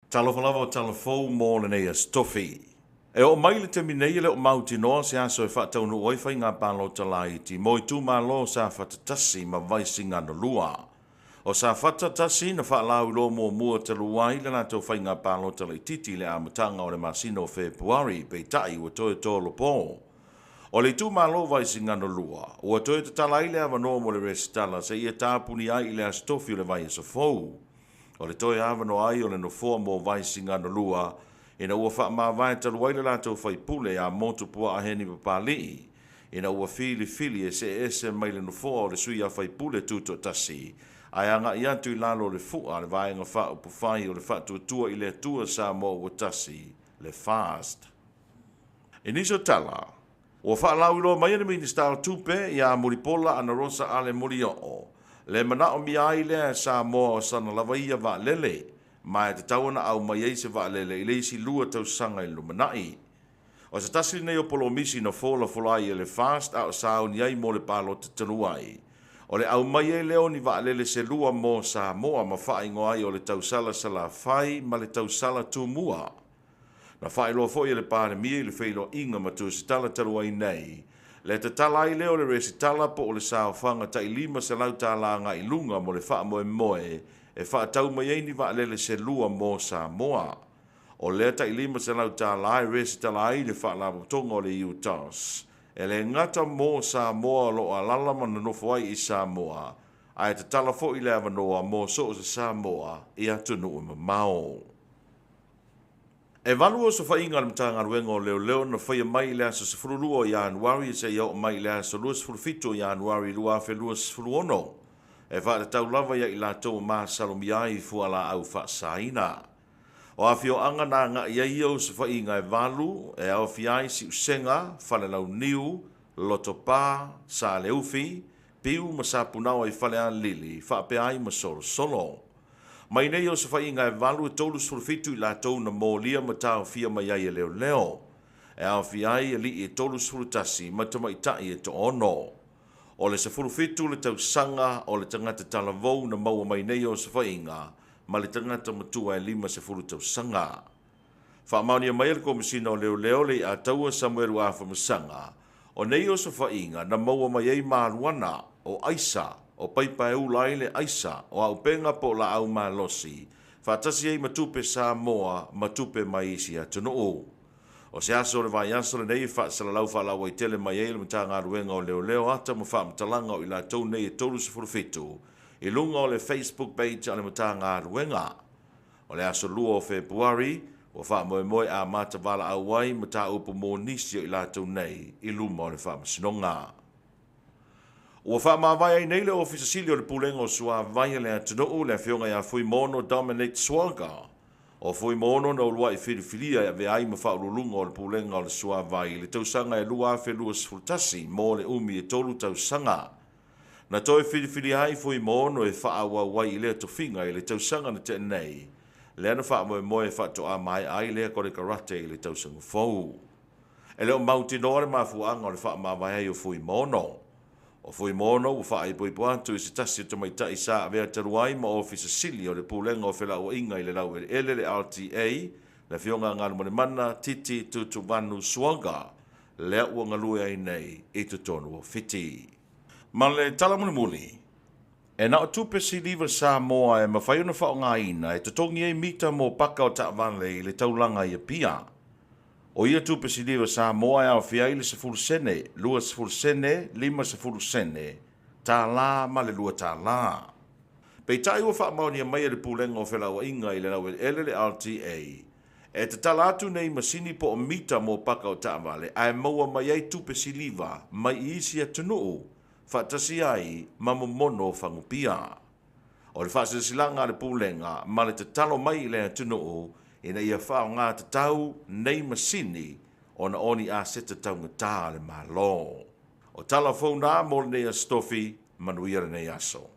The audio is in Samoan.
Talofa lava o tala fou mo lenei Aso Tofi. E oo mai le taimi nei e le o mautinoa se aso e faataunuu ai faiga palota laiti mo itumalo o Safata 1 ma Vaisigano 2. O Safata 1 na faalauiloa muamua talu ai le latou faiga palota laitiiti i le amataga o le masina o Fepuari, peitai ua toe tolopo. O le itumalo o Vaisigano 2, ua toe tatala ai le avanoa mo le resitala seia tapuni ai i le Aso Tofi o le vaiaso fou. O le toe avanoa ai o le nofoa mo Vaisigano 2 ina ua faamavae talu ai le latou faipule ia Motupuaa Heni Papali'i, ina ua filifili e see ese mai le nofoa o le sui a faipule tutoatasi ae agai atu i lalo o le fua a le Vaega Faaupufai o le Faatuatua i le Atua Samoa Ua Tasi, le FAST. I nisi o tala, ua faalauiloa mai e le Minisita o Tupe ia Mulipola Anarosa Ale Molioo le manaomia ai lea e Samoa o sana lava ia vaalele, ma e tatau ona aumai ai se vaalele i le isi 2 tausaga i le lumanai. O se tasi lenei o polomisi na folafola ai e le FAST a o sauni ai mo le palota talu ai. O le aumai ai lea o ni vaalele se 2 mo Samoa ma faaigoa ai o le tausala Salafai ma le tausala Tumua. Na faailoa foi e le Palemia i le feiloaiga ma tusitala talu ai nei, le tatala ai lea o le resitala po o le saofaga tai $500 agai i luga mo le faamoemoe e faatau mai ai ni vaalele se 2 mo Samoa. O lea tai $500 e resitala ai le faalapotopotoga o le UTOS. E le gata mo Samoa o lo o alaala ma nonofo ai i Samoa, ae tatala foi le avanoa mo so o se Samoa i atunuu e mamao. E 8 osofaiga a le Matagaluega o Leoleo na faia mai i le aso 12 o Ianuari seia oo mai i le aso 27 o Ianuari 2026, e faatatau lava ia i latou o masalomia ai i fualaau faasaina. O afioaga na agai ai ia osofaiga e 8 e aofia ai Siusega, Falelauniu, Lotopa, Saleufi, Piu ma Sapunaoa i Falealili, faapea ai ma Solosolo. Mai nei osofaiga e 8 e 37 i latou na molia ma taofia mai ai e leoleo. E aofia ai alii e 31 ma tamaitai e 6. O le 17 le tausaga o le tagata talavou na maua mai nei osofaiga ma le tagata matua e 50 tausaga. Faamaonia mai e le Komesina o Leoleo le Iataua Samuelu Afamasaga, o nei osofaiga na maua mai ai maluana, o aisa, o paipa e ula ai le aisa, o aupenga po o laau malosi, faatasi ai ma tupe Samoa ma tupe mai isi atunuu. O se aso o le vaiaso lenei e faasalalau faalauaitele mai ai le Matagaluega o Leoleo ata ma faamatalaga o i latou nei e 37 i luga o le Facebook page a le Matagaluega. O le aso 2 o Fepuari, ua faamoemoe amata valaau ai mataupu mo nisi o i latou nei i luma o le faamasinoga. Ua faamavae ai nei le Ofisa Sili o le Pulega o Suavai a le atunuu, le afioga ia Fuimono Dominic Swaga. O Fuimono na uluai filifilia e avea ai ma faauluuluga o le Pulega o le Suavai i le tausaga e 2021 mo le umi e 3 tausaga. Na toe filifilia ai Fuimono e faaauau ai i lea tofiga i le tausaga na tea nei, lea na faamoemoe e faatoa maea ai lea konekarate i le tausaga fou. E le o mautinoa le mafuaaga o le faamavae ai o Fuimono. O Fuimono ua faaipoipo atu i se tasi o tamaitai sa avea talu ai ma Ofisa Sili o le Pulega o Felauaiga i le Laueleele le RTA, le afioga a Galumalemana Titi Tutuvanu Suaga, lea ua galue ai nei i totonu o Fiti. Ma le tala mulimuli, e na o tupe siliva Samoa e mafai ona faaaogaina e totogi ai mita mo paka o taavale i le taulaga i Apia. O ia tupe siliva Samoa e aofia ai le 10 sene, 20 sene, 50 sene, $1 ma le $2. Peitai ua faamaonia mai e le Pulega o Felauaiga i le Laueleele le RTA, e tatala atu nei masini po o mita mo paka o taavale ae maua mai ai tupe siliva mai i isi atunuu, faatasi ai ma momono o fagupia. O le faasilasilaga a le Pulega ma le tatalo mai i le atunuu ina ia faaaoga tatau nei masini ona o ni aseta taugata a le Malo. O tala fou na mo lenei Aso Tofi, manuia lenei aso.